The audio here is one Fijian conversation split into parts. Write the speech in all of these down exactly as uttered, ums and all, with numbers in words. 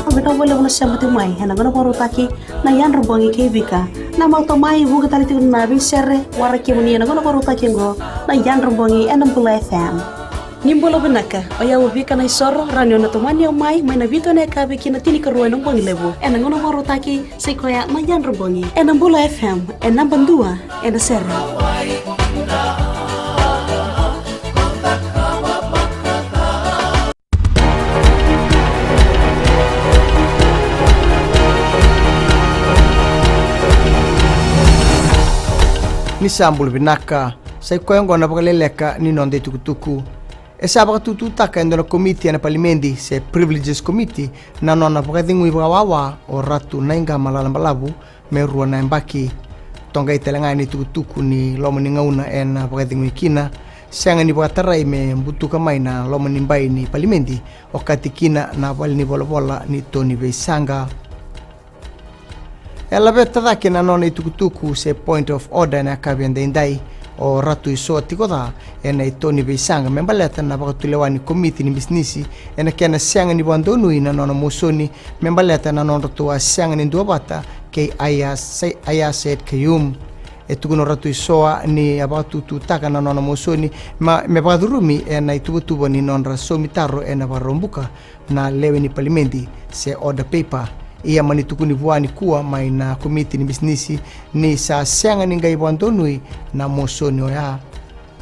Vinaka vakalevu na sema tiko mai ena gauna vakarautaki na Yadra Bogi kei Vika. Na mautau mai vuqa tale tiko na veisere waraki kemuni ena gauna vakarautaki oqo na Yadra Bogi ena Bula F M. Ni bula vinaka, o yau o Vika Naisoro, rawa ni o na tomani au mai, mai na vitu ena yakavi ki na tinikarua ena bogi levu. Ena gauna vakarautaki, sa i koya na Yadra Bogi. Ena Bula F M, e naba dua ena sere. Ni sa bula vinaka, sa i koya oqo na vakaleleka ni noda itukutuku. E sa vakatututaka e dua na komiti ena palimedi se Privileges Committee na nona vakacegui vakawawa o Ratu Naiqama Lalabalavu me rua na yabaki. Toqai tale ga ena itukutuku ni loma ni gauna ena vakacegui kina, sega ni vakatarai me butuka mai na loma ni bai ni palimedi, okati kina na valenivolavola ni Tony Veisaqa. E laveta cake na nona itukutuku se point of order ena yakavi edaidai o Ratu Isoa Tikoca ena i Tony Veisaqa me baleta na vakatulewa ni komiti ni bisinisi ena kena sega ni vakadonui na nona mosoni me baleta na nodratou a sega ni duavata kei Aiyaz Sayed-Khaiyum. E tukuna o Ratu Isoa ni a vakatututaka na nona mosoni ma, me vakacurumi ena ituvatuva ni nodra saumi taro ena Vakaraubuka na lewe ni palimedi se order paper. Ia mani tukuni vua nikua mai na komiti ni bisinisi ni sa sega ni qai vakadonui na mosoni oya.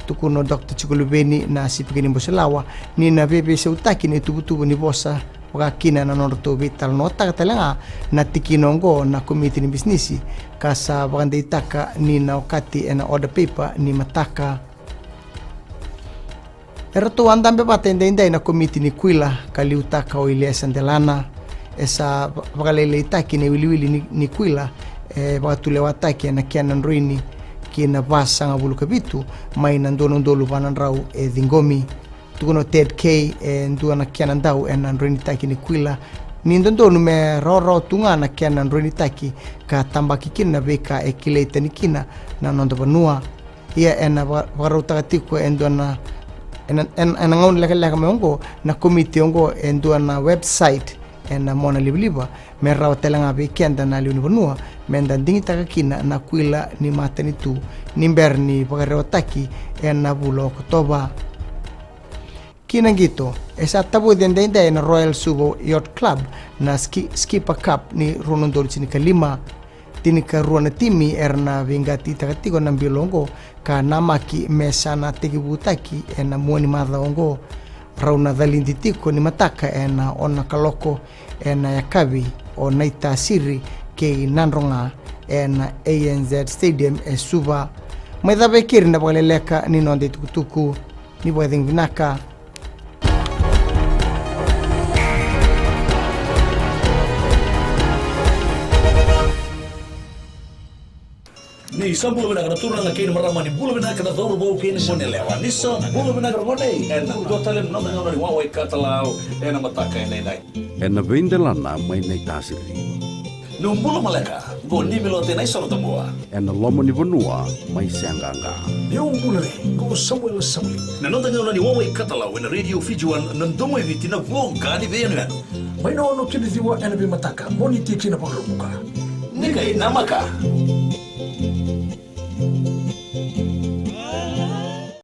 Tukuna o Doctor Jiko Luveni na sipika ni Boselawa ni na veiveisautaki na ituvatuva ni vosa vaka kina na nodratou veitalanoataka tale ga na tikina oqo na komiti ni bisinisi, ka sa vakadeitaka ni na okati ena order paper ni mataka. Eratou a dabe vata edaidai na komiti ni Kuila ka liutaka o Iliesa Delana. E sa va-, vakalailaitaki na iwiliwili ni, ni Kuila e vakatulewataki ena kena droini ki na vasagavulu ka vitu mai na dua na udolu va na drau e ciqomi. Tukuna o Ted Kay e dua na kena dau ena droinitaki ni Kuila ni dodonu me rawarawa tu ga na kena droinitaki ka tabaki kina na veika e kilai tani kina na noda vanua. Ia ena va-, vakarautaka tiko e dua na, ena, ena, ena gauna lekaleka mai oqo na komiti oqo e dua na website ena mona livaliva me rawa tale ga vei keda na lewe ni vanua me da digitaka kina na Kuila ni matanitu ni bera ni vakarewataki ena vula o Okotova. Ki na qito, e sa tavoci edaidai ena Royal Suva Yacht Club na Ski-, Skipper Cup ni rua na udolu tinikalima. Tinikarua na timi era na veiqatitaka tiko na bilo oqo ka namaki me sa na tekivutaki ena mua ni macawa oqo. Rau na calidi tiko ni mataka ena ono na kaloko ena yakavi o Naitasiri kei Nadroga ena A N Z Stadium e Suva. Mai cava e keri na vakaleleka ni noda itukutuku. Ni vakacegu vinaka. Ni sa bula vinaka na turaga kei na marama, ni bula vinaka na cauravou kei na goneyalewa. Ni sa bula vinaka na gone, ena dua tale na noda gauna ni wawa i katalau ena mataka edaidai. Ena veidelana mai Naitasiri. Ni bula maleka, qo Nimilote Naisoro Tabua. Ena loma ni vanua mai Seaqaqa. Ni bula re, qo Samuela Sauli. Na noda gauna ni wawa i katalau ena Radio Fiji One, na domo i Viti, na voqa ni veiyanuyanu. Mai na ono ki na ciwa ena veimataka, Moniti ki na Vakaraubuka. Ni qai namaka.